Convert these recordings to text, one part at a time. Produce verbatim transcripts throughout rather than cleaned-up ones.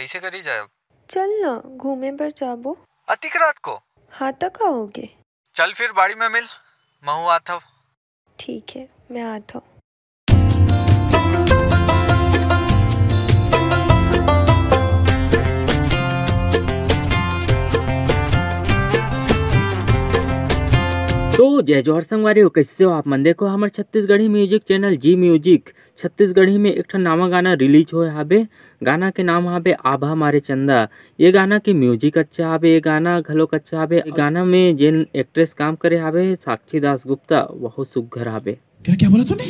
कइसे करी जाए अब? चल ना, घूमे बर जाबो। अतिक रात को? हाँ, त का होगे? चल फिर बाड़ी में मिल, महू आत हव। ठीक है, मैं आत हव। तो जय जोहार संगवारी हो, कइसे हो आप मन? देखो हमर छत्तीसगढ़ी म्यूजिक चैनल जी म्यूजिक छत्तीसगढ़ी में एक ठन नवा गाना रिलीज होए हाबे। गाना के नाम हाबे आभा मारे चंदा। ये गाना के म्यूजिक अच्छा हाबे, ये गाना घलोक अच्छा हाबे। ये गाना में जेन एक्ट्रेस काम करे हाबे साक्षी दास गुप्ता, बहुत सुग्घर हाबे। तेरा क्या बोला तूने?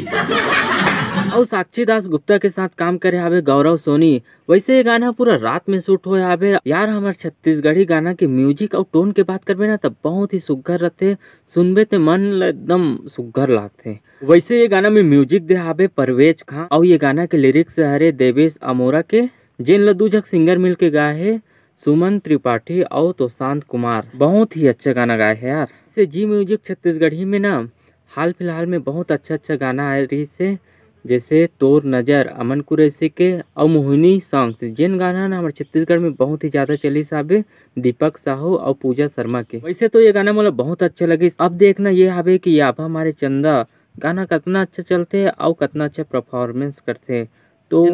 अउ साक्षी दास गुप्ता के साथ काम करे हाबे गौरव सोनी। वैसे ये गाना पूरा रात में शूट होए हाबे यार। हमर छत्तीसगढ़ी गाना के म्यूजिक अउ टोन के बात करबे ना, त बहुत ही सुग्घर रथे। सुनबे ते मन ल एकदम सुग्घर लागथे। वैसे ये गाना में म्यूजिक दे हाबे परवेज खां, अउ ये गाना के लिरिक्स हरे देवेश अमोरा के, जेन ल दू झक सिंगर मिल के गाए हे, सुमन त्रिपाठी अउ तोशांत कुमार। बहुत ही अच्छा गाना गाए हे यार। से जी म्यूजिक छत्तीसगढ़ी में ना हाल फिलहाल में बहुत अच्छा अच्छा गाना आए रहिस हे, जैसे तोर नजर अमन कुरैशी के अउ मोहिनी सॉन्ग्स, जेन गाना ना हमर छत्तीसगढ़ में बहुत ही ज्यादा चलिस हाबे दीपक साहू अउ पूजा शर्मा के। वैसे तो ये गाना मोला बहुत अच्छा लगिस। अब देखना ये हाबे कि आभा मारे चंदा गाना कतना अच्छा चलथे अउ कतना अच्छा परफॉर्मेंस करथे। तो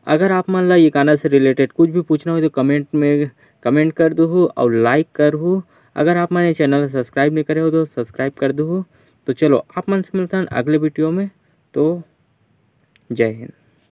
अगर आप मन ला ये गाना से रिलेटेड कुछ भी पूछना हो तो कमेंट में कमेंट कर दूहू अउ लाइक करहू। अगर आप मन ये चैनल सब्सक्राइब नहीं करे हो तो सब्सक्राइब कर दूहू। तो चलो आप मन से मिलथन अगले वीडियो में। तो जय हिंद।